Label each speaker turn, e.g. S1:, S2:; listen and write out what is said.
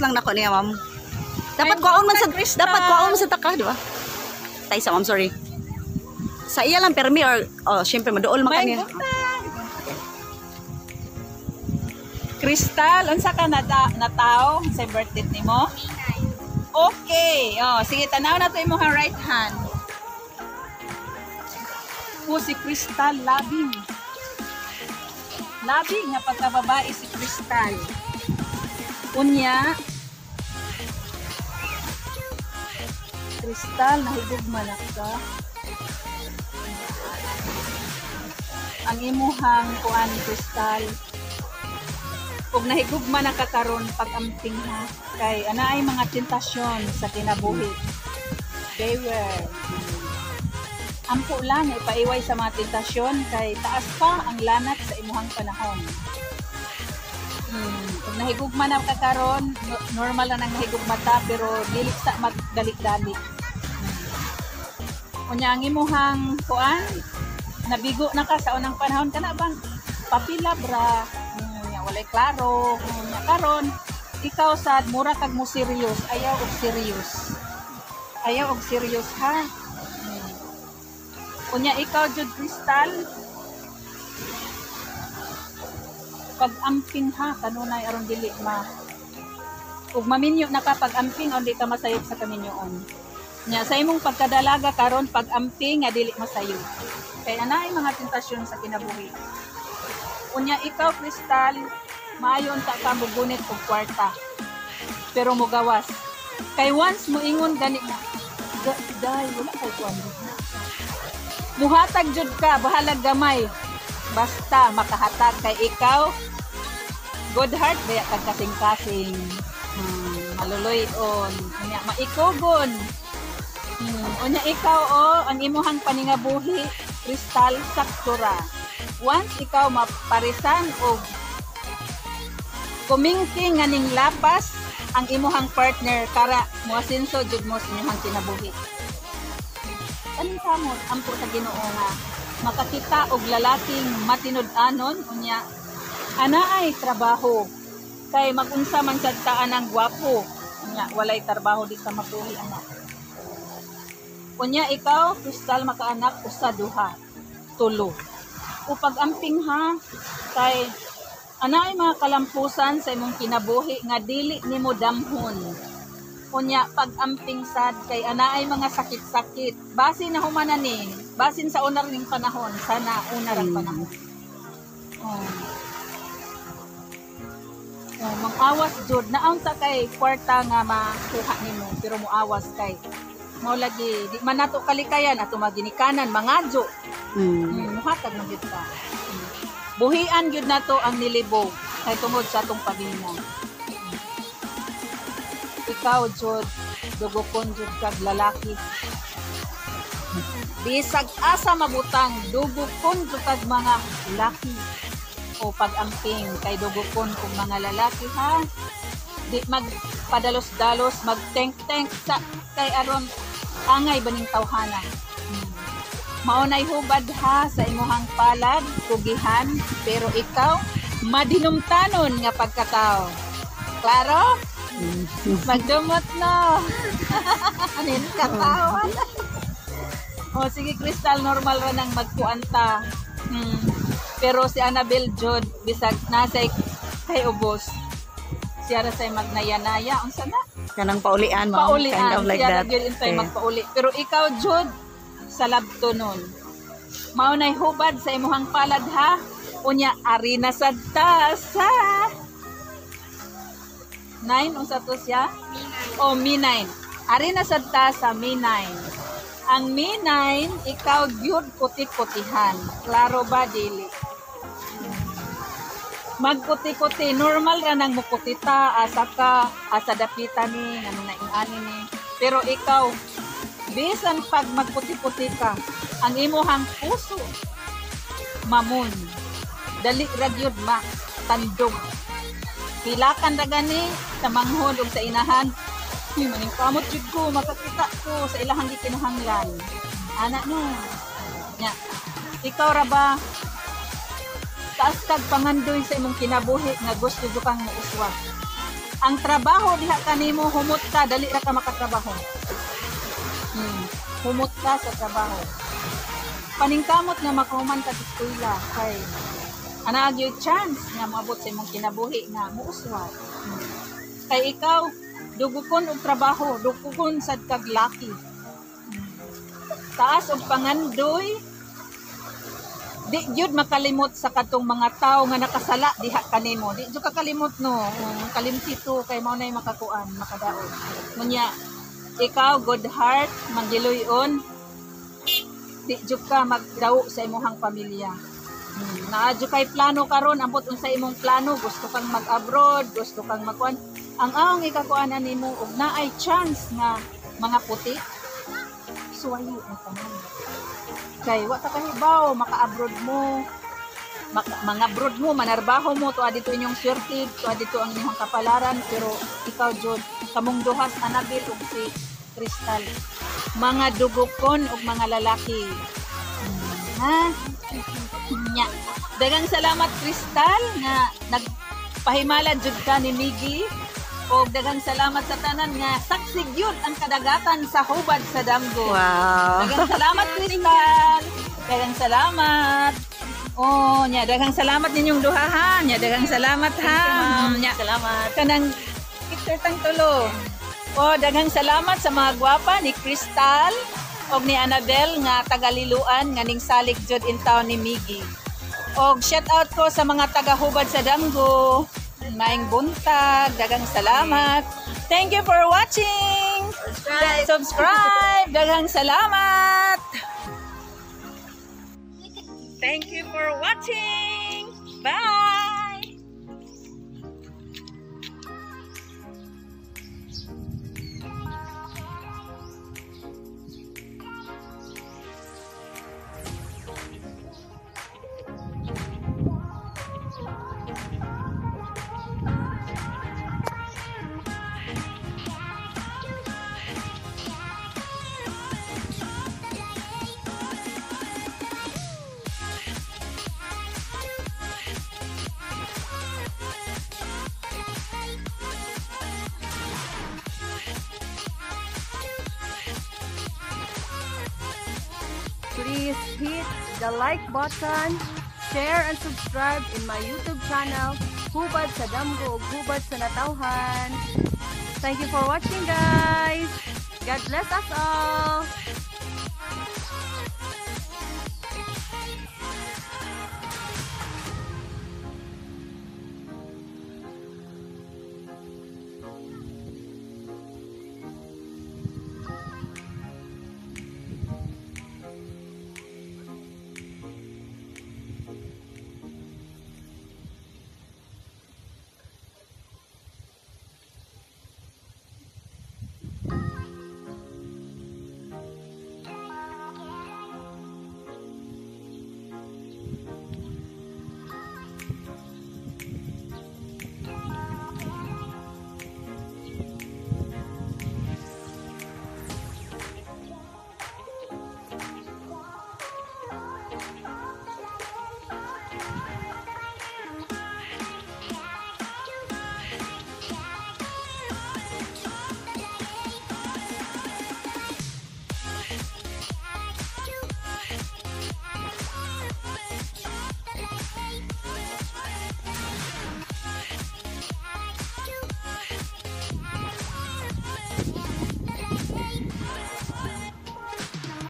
S1: lang nako niya, ma'am. Dapat
S2: Ay,
S1: kuhaon man sa
S2: Crystal.
S1: Dapat kuhaon man sa taka, di ba? Tay sa, ma'am, sorry. Sa iya lang permi or, oh, syempre maduol man
S2: May
S1: kaniya.
S2: buntag. Crystal, unsa ka na tao sa birthday nimo? Okay. Oh, sige, tanaw na to imong right hand. Po si Crystal Labing. Labing nga pagkababae si Crystal. Unya, Crystal, nahigugma na ka. Ang imuhang kuan, Crystal, ug nahigugma na ka karon, pag-amping ha, kay ana ay mga tentasyon sa kinabuhi. Beware. Ampo lang ipaiway sa mga tentasyon kay taas pa ang lanat sa imuhang panahon. Kung nahigugma na ka karon, normal na nang nahigugma ta, pero dili sa magdali-dali. Unya ang imuhang kuan, nabigo na ka sa unang panahon, kana bang papila bra, nya walay klaro. Nya karon ikaw sad mura kag mo serious. Ayaw og serious, ayaw og serious ha. Unya ikaw jud, Crystal, pag-amping ha kanunay aron dili ma ug maminyo na ka, pag-amping aron di ka masayop sa kaminyoon. Nya sa imong pagkadalaga karon, pag-amping nga dili masayop kay anaay mga tentasyon sa kinabuhi. Unya ikaw, Crystal, maayo unta ka mogunit og kwarta. Pero mogawas. Kay once mo ingon gani na, "Day, wala kay kuan." Muhatag jud ka, bahalag gamay. Basta makahatag kay ikaw good heart baya kag kasing-kasing. Maluloy-on. Unya maikugon. Unya ikaw oh, ang imuhang paningabuhi, Crystal, sakto ra. Once ikaw maparisan og kumingking nga ning lapas ang imuhang partner kara, moasenso jud mo sa imuhang kinabuhi. Kaning kamot, ampo sa Ginoo nga makakita og lalaking matinud-anon, unya ana ay trabaho, kay magunsa man sad ta anang gwapo unya walay trabaho, di ka mabuhi ana. Unya ikaw, Crystal, makaanak usa, duha, tulo. O pag-amping ha, kay ana ay mga kalampusan sa imong kinabuhi nga dili nimo damhon. Unya pag-amping sad kay ana ay mga sakit-sakit. Basin na humana ni, basin sa unar ning panahon, sana una rang panahon. Oh. Oh, mang-awas jud naunta kay kwarta nga makuha nimo, pero moawas kay mao lagi di man nato kalikayan ato maginikanan mangadyo. Muhatag man gyud ka. Buhian gyud nato ang nilibo kay tungod sa atong pamilya. Ikaw jud, dugokon jud kag lalaki. Bisag asa mabutang, dugokon jud kag mga laki. O pag-amping kay dugokon kung mga lalaki ha. Di magpadalos-dalos, magtenk-tenk sa kay aron angay baning tawhana. Mao nay hubad ha sa imuhang palad, kugihan, pero ikaw madinumtanon nga pagkatao. Klaro? Magdumot no. Anin katawa. O sige, Crystal, normal ra nang magkuanta. Pero si Annabel jud, bisag nasa kay ubos. Siya ra say magnaya-naya, unsa na?
S1: Kanang paulian, ma'am.
S2: Paulian.
S1: Kind of like
S2: Siya ra
S1: that.
S2: gyud intay magpauli. Pero ikaw jud sa labto nun. Mao nay hubad sa imuhang palad ha. Unya ari na sad ta sa 9, unsa to siya? O Mi 9. Ari na sad ta sa Mi 9. Ang Mi 9, ikaw gyud kuti-kutihan. Klaro ba dili? Magkuti-kuti, normal ra nang mukutita, asa ka, asa dapita ni, ano na ani ni. Pero ikaw, bisan pag magputi-puti ka, ang imuhang puso, mamon. Dali ra gyud ma, tandog. Pilakan ra gani sa manghod ug sa inahan. Uy, maning kamot jud ko, makakita ko sa ilahang gikinahanglan. Ana no. Nya, ikaw ra ba, taas kag pangandoy sa imong kinabuhi nga gusto jud kang muuswa. Ang trabaho diha kanimo, humot ka, dali ra ka makatrabaho. Humot ka sa trabaho. Paningkamot nga makahuman ka sa eskwela kay ana gyud chance nga moabot sa imong kinabuhi nga muuswag. Kay ikaw dugukon og trabaho, dugukon sad kag lucky. Taas og pangandoy, di gyud makalimot sa katong mga tawo nga nakasala diha kanimo. Di jud ka kalimot, no. Kalimti to kay mao nay makakuan, makadaot. Munya ikaw good heart, manggiluyon, di jud ka magdaw sa imong pamilya. Naa jud kay plano karon, ambot unsa imong plano, gusto kang mag-abroad, gusto kang magkuan. Ang awong ikakuanan nimo og naay chance nga mga puti, suwayo na tanan. Kay wa ta kahibaw maka-abroad mo, mga abroad mo, manarbaho mo, tuwa dito inyong swerte, tuwa dito ang inyong kapalaran, pero ikaw jud, kamong duhas Annabel ug si Crystal, mga dugukon ug mga lalaki. Ha? Nya. Daghang salamat, Crystal, nga nagpahimala jud ka ni Miggy. Og daghang salamat sa tanan nga saksi gyud ang kadagatan sa hubad sa Damgo. Daghang salamat, Crystal. Daghang salamat. Oh, nya, daghang salamat ninyong duha, ha. Nya, daghang salamat, ha. Nya.
S1: Salamat.
S2: Kanang picture tang tulo. Oh, daghang salamat sa mga gwapa ni Crystal og ni Annabel nga taga-Liloan nga ning salig jud in town ni Miggy. Og shout out ko sa mga taga-hubad sa Damgo. Maayong buntag, daghang salamat. Thank you for watching.
S1: Subscribe.
S2: Subscribe. Daghang salamat. Thank you for watching. Bye.
S1: Please hit the like button, share and subscribe in my YouTube channel, Hubad sa Damgo ug Hubad sa Natawhan. Thank you for watching, guys. God bless us all.